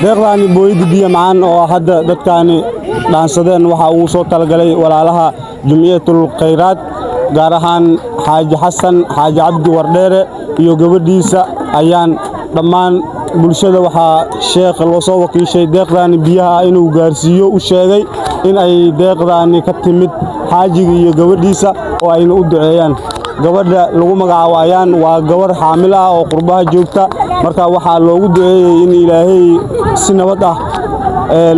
Deeqdaani booyadda biyo macaan oo hadda dadkaani dhaansadeen waxaa ugu soo talagalay walaalaha Jumciyatul Khayraad, gaar ahaan Xaaji Xasan Xaaji Cabdi Wardheere iyo gabadhiisa. Ayaan dhammaan bulshada waxaa sheekha loo soo wakiishay deeqdaani biyaha inuu gaarsiiyo, u sheegay in ay deeqdaani ka timid xaajiga iyo gabadhiisa oo ayna u duceeyaan. Gabadha lagu magacaabo Ayaan waa gabarh xaamil ah oo qurbaha joogta. Marka waxaa loogu duceeyey in Ilaahay si nabad ah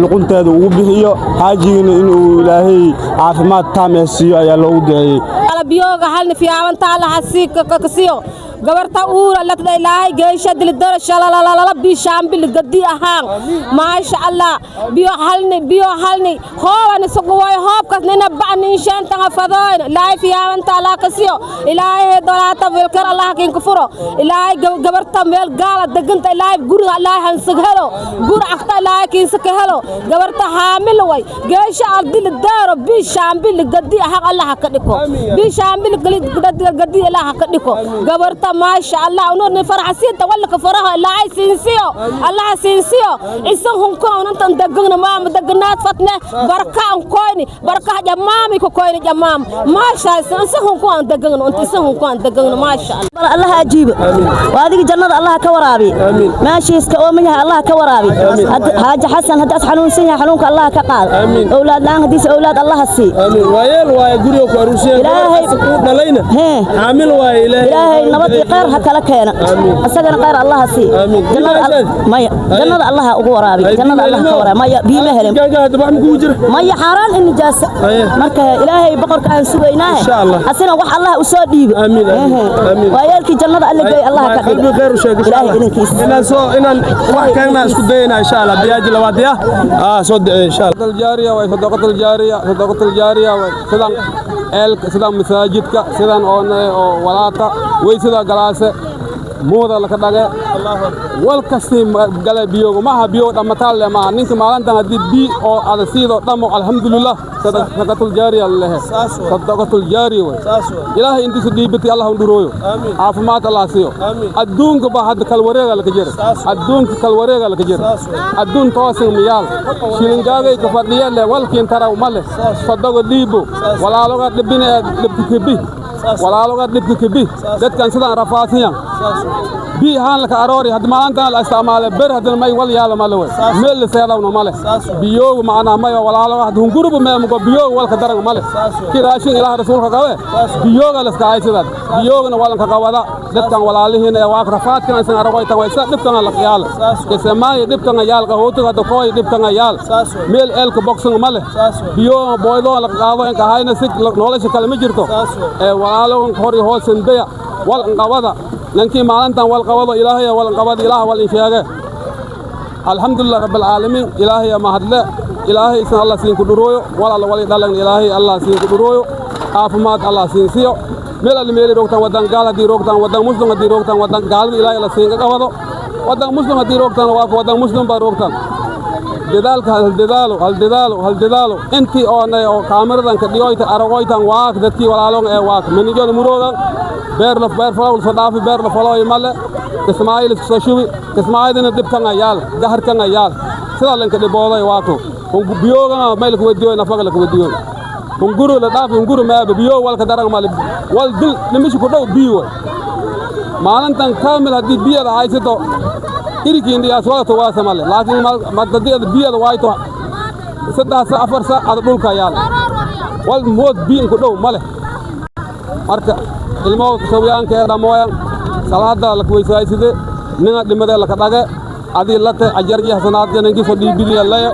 luqunteeda ugu bixiyo, xaajigana inuu Ilaahay caafimaad taam eh siiyo ayaa loogu duceeyey. Biyooga halni fiyaabanta hasii kasiyo gabarta uura latda Ilaahay geesha dilidara shalalalala bi shaambil gadi ahaan, maasha Allah. Biyo halni, biyo halni hoobani suguway hoobkas nina ba'nin shantanga fadoyn. Ilaahay fiyaabanta Allah kasiyo. Ilaahay dolaata wilkar Allah kin kufuro. Ilaahay gabarta meel gaala deganta, Ilaahay guriga Allah hansag helo, gur aqta Ilaahay kiinsa ka helo. Gabarta haamil way geesha aldil daro bi shaambil gadi ahaan Allah ka dhiko, bi shaambil gadi Allah ka dhiko gabarta, maasha Allah. Unoo ni farxasiinta walka faraha Ilaahay siinsiyo, Allah siinsiyo isan hunko unantan dagagna maama daganaad fatne barka an koyni barka jamaami ko koyni jamaam, maasha isan hunko an dagagna unta isan hunko an dagagna, maasha Allah. Allah ajiibo, waa adiga jannada Allah ka waraabi, meeshiiska ooman yahay Allah ka waraabi. Xaaji Xasan haddaas xanuunsan yahay, xanuunka Allah ka qaado. Owlaad la'aan haddiise, owlaad Allah sii. Waayeel waaye, guriga ku aruursiyan. Ilaahay dhalayna xaamil waaye. Ilaahay nabad iyo khayr ha kala keena, isagana khayr Allah sii. Jannada maya, jannada Allah ugu waraabi, jannada Allah ka waraabi. Maya, biyo ma helin. Maya, xaaraan in nijaasa. Marka Ilaahay boqorka aan sugaynaa, asina wax Allah u soo dhiibo. Waayeelkii jannada Alla geey Allah ka dhigo, Ilaahay idinkiisa. Inaan soo inaan wax keenna isku dayayna, insha Allah. Biyaaji labaad ya soo duceey, insha Allah. Jaariya way, sadaqatul jaariya, sadaqatul jaariya way. Sidan eelka, sidan masaajidka, sidan oo walaata way, sida galaase muuda laka dhage, wal kastii gale biyooga maaha, biyo dhammataal le maaha. Ninka maalintan haddii bi oo ada siido dhamo, alxamdulilah, sadaqatul jaariya lalehe, sadaqatul jaariya way. Ilaahay intiisa dhiibatay Allah undhurooyo, caafimaad Allah siiyo. Adduunka ba hadda kal wareega laka jira, adduunka kal wareega laka jira, adduun toosin miyaal shilingaagay ka fadhiya le walkiin taraw male. Sadago dhiibo, walaaloga dhibine dhibka kebi, walaaloga dhibka kebi. Dadkan sidaan rafaadsiyan bi ahaan laka aroori hadda maalintan la isticmaale ber haddana may wal yaalo male wey, meel la seedawna male. Biyooga macnaa may walaaloga hadda hunguruba meemugo biyooga walka daran male. Ki raashin Ilaah rasuulka qabe biyooga laska haysidaad, biyoogana walanka qabada. Dadkan walaalihiin ee waa rafaadkan isan aragoy tagway sa dhibkan la yaal kisamaayo, dhibkan yaal qahootiga hadda kooy, dhibkan yaal meel eelka boksan male. Biyooga booydoo la qaado inka hayna si nolosha kale ma jirto. Ee walaalogan hor iyo hoos sandaya wal qabada. Ninkii maalintan wal qabado, Ilaahay wal qabada, Ilaah wal in sheege. Alxamdulilah rabbil caalamiin, Ilaahay mahadle. Ilaahay isan Allah siin ku dhurooyo, wal alla wali dhalan Ilaahay Allah siin ku dhurooyo, caafimaad Allah siin siyo. Meel alle meeli roogtaan, wadan gaal haddii roogtaan, wadan muslim haddii roogtaan, wadan gaalada Ilaahay alla siin ka qabado. Wadan muslim haddii roogtaan, waa wadan muslim baa roogtaan. Dadaalka hal dadaalo, hal dadaalo, hal dadaalo. Intii oonay oo kaamiradan ka dhigoyta aragoytan waak dadkii walaalon ee waak manijona muroogan beer la beer falow soo dhaafi, beer la falooy male. Ismaaciil isku soo shubi, Ismaaciilna dhibkan ayaal, gaharkan ayaal, sidaa lanka dhibooday waako biyoogana mayl ku weydiyo, nafaga la ku weydiyo. Hunguru la dhaafi, hunguru maaba biyo walka darang male, wal dil dhimishi ku dhow biyo way. Maalintan kaamil haddii biyada haysato irikiindiyaas wala tuwaasa male, laakiin madadii biyada waayto 3 sa 4 sa ada dhulka yaal wal mood biin ku dhow male. Marka ilmo sawyaanka ee dhamooyan salaada la kuweysayside, ninga dhimade laka dhage adii late ajarji hasanaadka ninkiisoo dhiibidiya laya.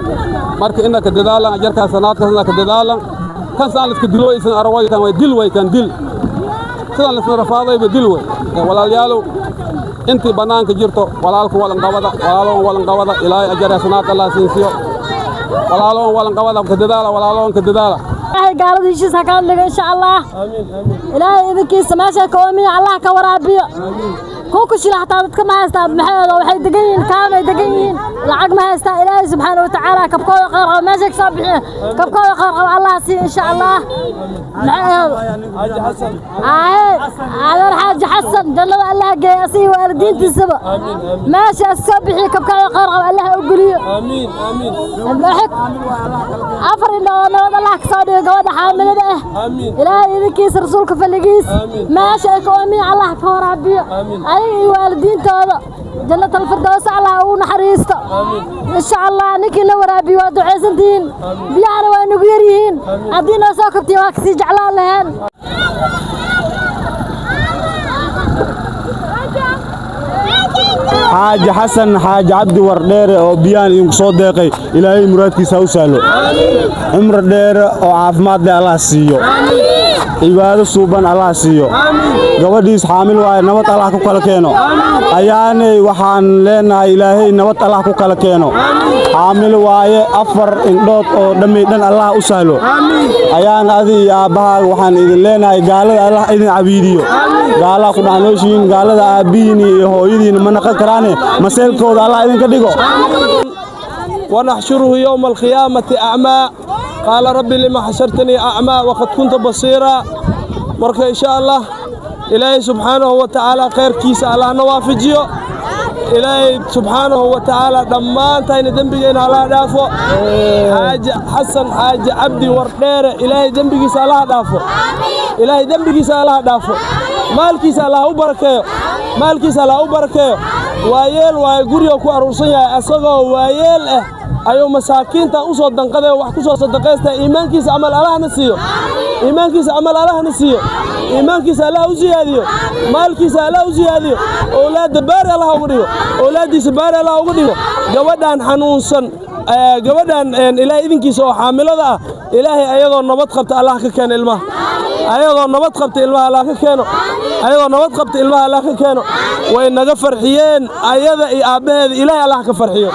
Marka ina ka dadaalan ajarka hasanaadka ka dadaalan. Kan saan liska dilooysan aragoytan way dil way kan dil sidaan lisna rafaadayba dil way. Walaalyaalow, intii bannaanka jirto walaalku walanqabada, walaaloon walanqabada. Ilaahay ajar hasanaad Allah siinsiyo. Walaaloon walanqabada, ka dadaala, walaaloon ka dadaala. Ilaahay gaalada heshiis ha kala dhigo, insha Allah. Ilaahay idinkiisa meesha ka oomiya Allah ka waraabiyo. Kunka shilin xataa dadka ma haystaan. Maxay waxay degan yihiin? Kaamay degan yihiin, lacag ma haystaan. Ilaahay subxaana watacaala kabkooda khayr qabo, meeshay kasoo bixiyeen kabkooda khayr qabo Allah siiyo, insha Allah. Maxay aye adeer Xaaji Xasan jannada Allah geeya, asiga waalidiintiisaba. Meeshaas soo bixiyo kabkooda khayr qabo Allah u geliyo. Aamiin, aamiin. Afar indhood nabad Allah ka soo dhigo gabadha xaamilada ah. Ilaahay idinkiisa, rasuulka faligiis, meesha ay ka oomiin Allah ka waraabiyo. Ayaga iyo waalidiintooda jannatal firdaws Allah ugu naxariisto, insha Allah. Ninkii la waraabiyo waa ducaysantihiin. Biyahana waa nagu yar yihiin. Haddii noo soo kabtiin waa kasii jeclaan laheen. Xaaji Xasan Xaaji Cabdi Wardheere oo biyahan idinku soo deeqay, Ilaahay muraadkiisa ha u sahlo, cumri dheere oo caafimaad leh Allah siiyo, cibaado suuban Allah siiyo. Gabadhiis xaamil waaye, nabad Allah ku kala keeno. Ayaanay waxaan leenahay, Ilaahay nabad Allah ku kala keeno. Xaamil waaye, afar indhood oo dhammay dhan Allah u sahlo. Ayaan adi iyo aabbahaaga waxaan idin leenahay, gaalada Allah idin cabiidiyo. Gaalaa ku dhexnooshihiin, gaalada aabbihiin iyo hooyadiin ma naqan karaane, maseelkooda Allah idinka dhigo. ونحشره يوم القيامة أعمى، قال ربي لما حشرتني أعمى وقد كنت بصيرا. Marka insha Allah, Ilaahay subxaanahu wa tacaala khayrkiisa Allah na waafajiyo. Ilaahay subxaanahu wa tacaala dhammaantayna dembigeena Allah dhaafo. Xaaji Xasan Xaaji Cabdi Wardheere, Ilaahay dembigiisa Allah dhaafo, Ilaahay dembigiisa Allah dhaafo, maalkiisa Allah u barakeeyo, maalkiisa Allah u barakeeyo. Waayeel waaye, guriga ku aruursan yahay, asagoo waayeel ah ayuu masaakiinta u soo danqaday oo wax ku soo sadaqaystaa. Iimaankiisa camal Allahna siiyo, iimaankiisa camal Allahna siiyo, iimaankiisa Allah u siyaadiyo, maalkiisa Allah u siyaadiyo, owlaadda baari Allah uga dhigo, owlaaddiisa baari Allah uga dhigo. Gabadhan xanuunsan, gabadhan Ilaahay idinkiisa oo xaamilada ah, Ilaahay ayadoo nabad qabta Allah ka keeno ilmaha, ayadoo nabad qabta ilmaha Allah ka keeno, ayadoo nabad qabta ilmaha Allah ka keeno. Way naga farxiyeen ayada iyo aabbaheeda, Ilaahay Allah ka farxiyo.